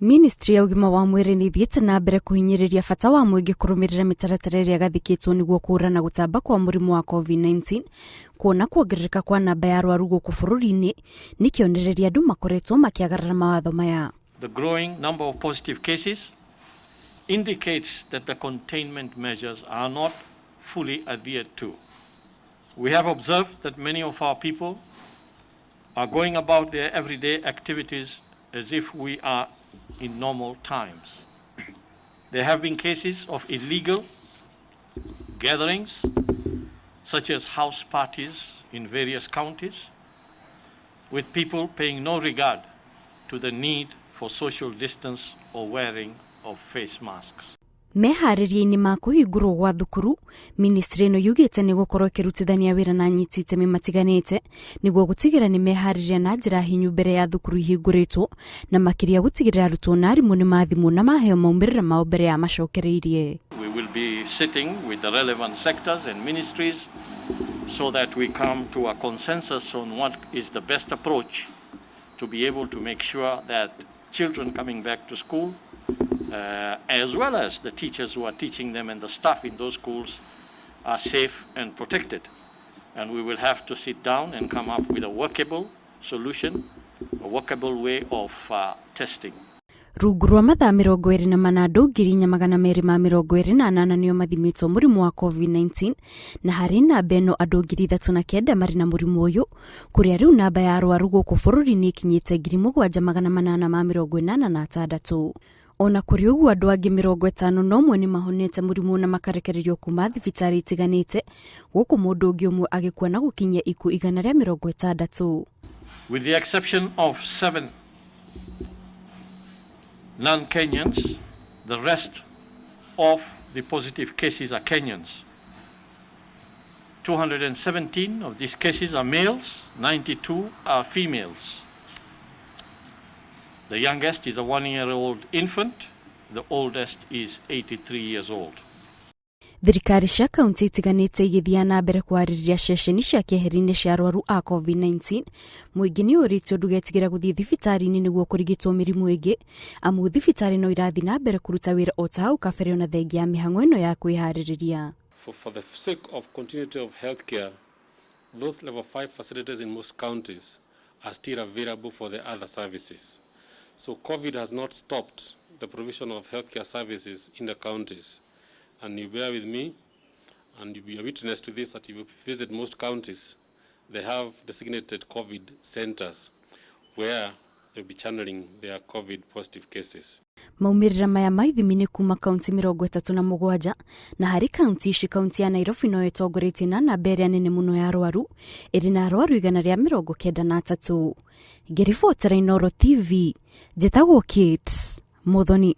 Ministry ya ũgima wa mwĩrĩ nĩ ĩthiĩte na mbere kũhinyĩrĩria bata wa mũingĩ kũrũmĩrĩra mĩtaratara ĩrĩa ĩgathĩkĩtwo nĩguo kũhũrana gũtamba kwa mũrimũ wa COVID-19. Kuona kuongerereka kwa namba ya arwaru gũkũ bũrũri-inĩ nĩ kĩonereria andũ makoretwo makĩagarara mawatho maya. The growing number of positive cases indicates that the containment measures are not fully adhered to. We have observed that many of our people are going about their everyday activities as if we are in normal times. There have been cases of illegal gatherings, such as house parties in various counties, with people paying no regard to the need for social distance or wearing of face masks. Meharĩria-inĩ ma kũhingũrwo gwa thukuru, ministry ĩno yugĩte nĩ gũkorwo ĩkĩrutithania wĩra na anyiti itemi matiganĩte nĩguo gũtigĩrĩra nĩ meharĩria na njĩra hinyu mbere ya thukuru ihingũrĩtwo, na makĩria gũtigĩrĩra arutwo na arimũ nĩ mathimwo na maheo maumĩrĩra mao mbere ya macokereirie. We will be sitting with the relevant sectors and ministries so that we come to a consensus on what is the best approach to be able to make sure that children coming back to school, as well as the teachers who are teaching them and the staff in those schools, are safe and protected. And we will have to sit down and come up with a workable solution, a workable way of testing. Rungu rwa mathaa 24, andũ 4228 nĩo mathimĩtwo mũrimũ wa COVID-19, na harĩ namba ĩno andũ 3009 marĩ na mũrimũ ũyũ, kũrĩa rĩu namba ya arwaru gũkũ bũrũri-inĩ ĩkinyĩte 7886. Ona kũrĩ ũguo, andũ angĩ 51 nĩ mahonete mũrimũ na makarekererio kuma thibitarĩ itiganĩte, gũkũ mũndũ ũngĩ ũmwe agĩkua na gũkinyia ikuũ 160. With the exception of seven non-Kenyans, the rest of the positive cases are Kenyans. 217 of these cases are males, 92 are females. The youngest is a 1-year-old infant, the oldest is 83 years old. Thirikari cia kaunti itiganĩte igĩthiĩ na mbere kwarĩrĩria ceceni cia keheri-inĩ cia arwaru a COVID-19, mũingĩ nĩ ũrĩtio ndũgetigĩre gũthiĩ thibitarĩ-inĩ nĩguo kũrigitwo mĩrimũ ĩngĩ, amu thibitarĩ no irathiĩ na mbere kũruta wĩra o ta hau kabere ona thengia ya mĩhang'o ĩno ya kwĩharĩrĩria. For the sake of continuity of healthcare, those level 5 facilities in most counties are still available for the other services. So COVID has not stopped the provision of healthcare services in the counties. And you bear with me, and you be a witness to this, that if you visit most counties, they have designated COVID centers where they'll be channeling their COVID positive cases. Maumĩrĩra maya ma ithimi nĩ kuma kaunti 37, na harĩ kaunti ici, kaunti ya Nairobi no ĩtongoretie na namba ĩrĩa nene mũno ya arwaru, ĩrĩ na arwaru 193. Ngĩribotera Inooro TV, njĩtagwo Kate Muthoni.